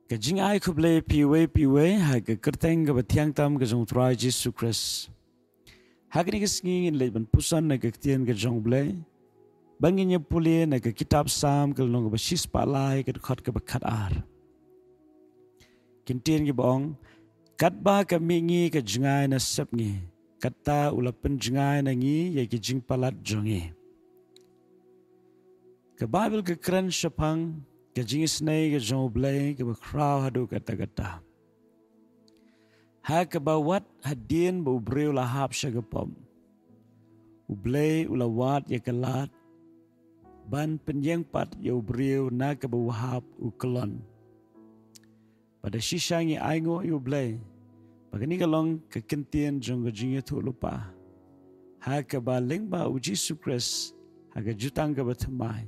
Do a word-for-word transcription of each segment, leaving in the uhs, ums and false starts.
Ka jingai khublei phi wei phi wei ha ka kyrteng kaba thiang tam ka jong U Trai Jisu Khrist. Ha kane ka sngi ngin leit ban puson na ka ktien ka jong U Blei. Ba ngin ïa pule na ka kitab Salm ka lynnong kaba shispah lai ka dkhot kaba khat ar. Ki ktien kiba ong, katba ka mihngi ka jngai na sepngi, kata u la pynjngai na ngi ïa ki jingpalat jong ngi. Ka Baibl ka kren shaphang ka jingisynei ka jong U Blei kaba khraw haduh katta katta. Ha kaba wat hadien ba u briew la hap sha ka pop, U Blei u la wad ïa ka lad ban pynïeng pat ïa u briew na kaba u hap u kyllon. Bad da shisha ngi ainguh ïa U Blei ba kane ka long ka kyntien jong ka jingïathuhlypa ha kaba lyngba U Jisu Khrist ha ka jutang kaba thymmai,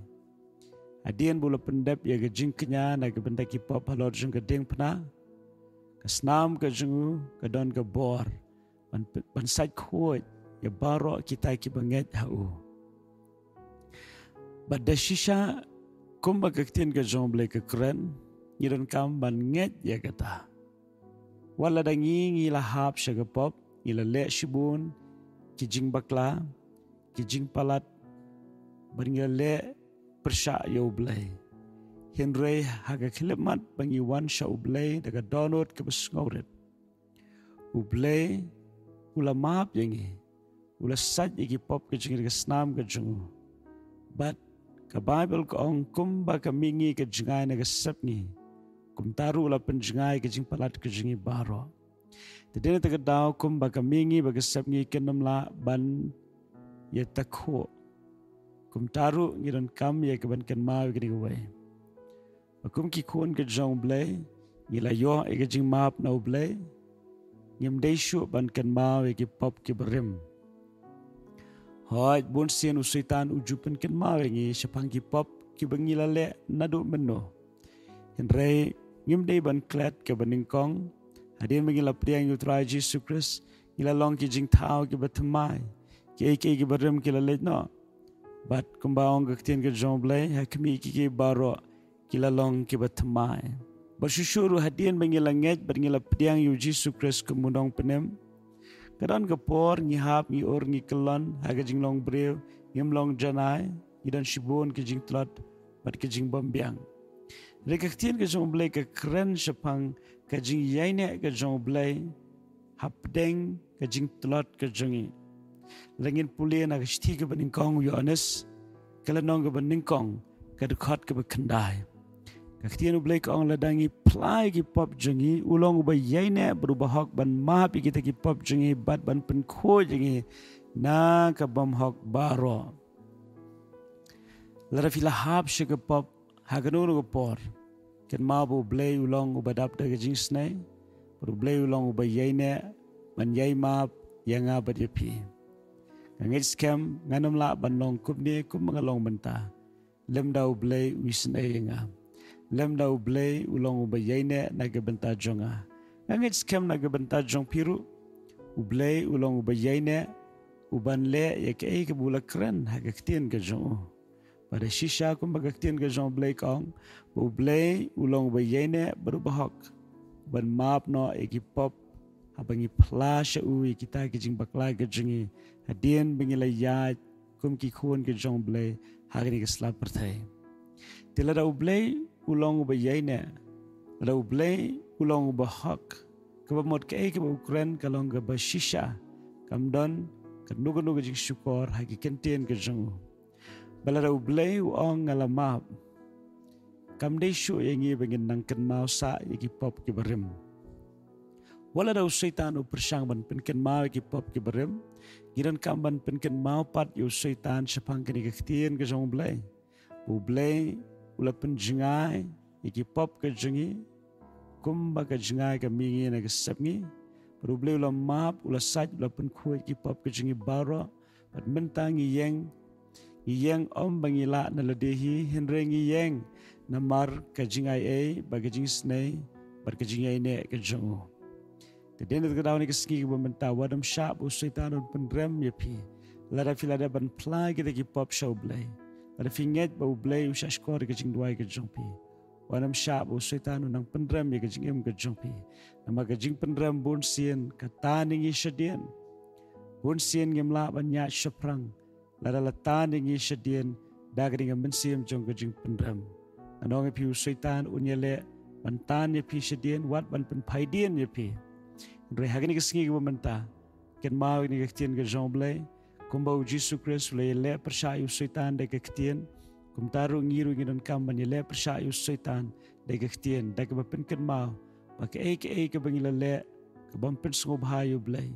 hadien ba u la pyndep ïa ka jingkñia na ka bynta ki pop halor jong ka diengphna, ka snam ka jong u ka don ka bor ban, ban sait khuid ïa baroh kita kiba ngeit ha u. Bad da shisha, kumba ka ktien ka jong U Blei ka kren, ngi donkam ban ngeit ïa kata. Wat lada ngi, ngi la hap sha ka pop, ngi la leh shibun ki jingbakla, ki jingpalat, bad ngi la leh pyrshah ïa U Blei. Hynrei ha ka khyllipmat ba ngi wan sha U Blei da ka dohnud kaba sngewrit, U Blei u la map ïa ngi, u la sait ïa ki pop ka jong ngi da ka snam ka jong u. Bad ka Baibl ka ong, kumba ka mihngi ka jngai na ka sepngi, kumta ruh u la pynjngai ka jingpalat ka jong ngi baroh. Te dei na kata ka daw, kumba ka mihngi bad ka sepngi kin ym lah ban ïatakhuh, kumta ruh ngi donkam ïa ka ban kynmaw ïa kane kawei, ba kum ki khun ka jong U Blei, ngi la ïoh ïa ka jingmap na U Blei, ngim dei shuh ban kynmaw ïa ki pop kiba rim. Hooid, bun sien u Soitan u ju pynkynmaw ïa ngi shaphang ki pop kiba ngi la leh naduh mynno. Hynrei ngim dei ban klet kaba nyngkong. Hadien ba ngi la pdiang ïa U Trai Jisu Khrist, ngi la long ki jingthaw kiba thymmai. Kiei kiei kiba rim ki la leit noh. Bad kumba ong ka ktien ka jong U Blei, ha khmih kiei kiei baroh ki la long kiba thymmai. Bad shuh shuh ruh hadien ba ngi la ngeit bad ngi la pdiang ïa U Jisu Khrist kum U Nongpynim, ka don ka por ngi hap, ngi ur, ngi kyllon ha ka jinglong briew, ngim long janai, ngi don shibun ki jingtlot bad ki jingbymbiang. Hynrei ka ktien ka jong U Blei ka kren shaphang ka jingïaineh ka jong U Blei hapdeng ka jingtlot ka jong ngi. Lada ngin pule na ka shithi kaba nyngkong u Ïoannis, ka lynnong kaba nyngkong, ka dkhot kaba khyndai, ka ktien U Blei ka ong, lada ngi phla ïa ki pop jong ngi, u long uba ïaineh bad uba hok ban map ïa kita ki pop jong ngi bad ban pynkhuid ïa ngi na ka bymhok baroh. Lada phi la hap sha ka pop ha kano kano ka por, kynmaw ba U Blei u long uba dap da ka jingisynei, bad U Blei u long uba ïaineh ban ïai map ïa nga bad ïa phi. Nga ngeit skhem ngan ym lah ban long kumne kumba nga long mynta lymda U Blei u isynei ïa nga, lymda U Blei u long uba ïaineh na ka bynta jong nga. Nga ngeit skhem na ka bynta jong phi ruh, U Blei u long uba ïaineh, uban leh ïa kaei kaba u la kren ha ka ktien ka jong u. Bad da shisha kumba ka ktien ka jong U Blei ka ong, ba U Blei u long uba ïaineh bad uba hok ban map noh ïa ki pop haba ngi phla sha u ïa kita ki jingbakla ka jong ngi, hadien ba ngi la ïaid kum ki khun ki jong U Blei ha kane ka sla pyrthei. Te lada U Blei u long uba ïaineh, lada U Blei u long uba hok, kaba mut kaei kaba u kren ka long kaba shisha, kam don kano kano ka jingshukor ha ki ktien ka jong u. Bad lada U Blei u ong nga la map, kam dei shuh ïa ngi ba ngin nang kynmaw sah ïa ki pop kiba rim. Wat lada u Soitan u pyrshang ban pynkynmaw ïa ki pop kiba rim, ngi donkam ban pynkynmaw pat ïa u Soitan shaphang kane ka ktien ka jong U Blei. U Blei u la pynjngai ïa ki pop ka jong ngi, kumba ka jngai ka mihngi na ka sepngi. Bad U Blei u la map, u la sait, u la pynkhuid ïa ki pop ka jong ngi baroh. Bad mynta ngi ïeng, ngi ïeng ym ba ngi lah na lade hi, hynrei ngi ïeng namar ka jingai ei bad ka jingisynei bad ka jingïaineh ka jong u. Te dei na kata ka daw, kane ka sngi kaba mynta, wat ym shah ba u Soitan un pynrem ïa phi lada phi la dep ban phla kita ki pop sha U Blei, lada phi ngeit ba U Blei u shahshkor ïa ka jingduwai ka jong phi. Wat nym shah ba u Soitan un nang pynrem ïa ka jingim ka jong phi. Namar ka jingpynrem bun sien ka tan ïa ngi shadien. Bun sien ngim lah ban ïaid shaphrang lada la tan ïa ngi shadien da ka ding ka mynsiem jong ka jingpynrem. Ngan ong ïa phi, u Soitan un ïaleh ban tan ïa phi shadien, wat ban pynphai dien ïa phi. Hynrei ha kane ka sngi kaba mynta, kynmaw ïa kane ka ktien ka jong U Blei, kumba u Jisu Khrist u la ïaleh pyrshah ïa u Soitan da ka ktien, kumta ruh ngi ruh ngi donkam ban ïaleh pyrshah ïa u Soitan da ka ktien, da kaba pynkynmaw ba kaei kaei kaba ngi la leh ka bym pynsngewbha ïa U Blei,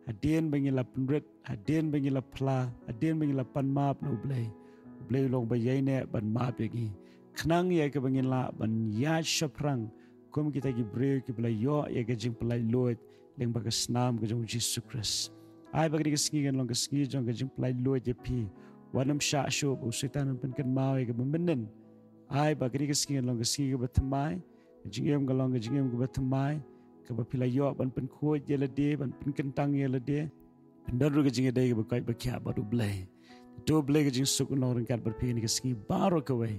hadien ba ngi la pynrit, hadien ba ngi la phla, hadien ba ngi la pan map na U Blei, U Blei u long ba ïaineh ban map ïa ngi, khnang ïa kaba ngin lah ban ïaid shaphrang kum kita ki briew kiba la ïoh ïa ka jingpyllait luid lyngba ka snam ka jong u Jisu Khrist. Ai ba kane ka sngi kan long ka sngi jong ka jingpyllait luid ïa phi. Wat nym shah shuh ba u Soitan un pynkynmaw ïa kaba mynnin. Ai ba kane ka sngi kan long ka sngi kaba thymmai, ka jingim kan long ka jingim kaba thymmai, kaba phi la ïoh ban pynkhuid ïa lade, ban pynkyntang ïa lade, ban don ruh ka jingïadei kaba koit ba khiah bad U Blei. To U Blei ka jingsuk un long ryngkat bad phi ha kane ka sngi baroh kawei.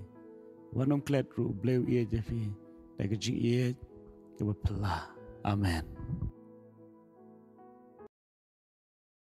Wat nym klet ruh, U Blei u ïeit ïa phi da ka jingïeit kaba phylla. Amen.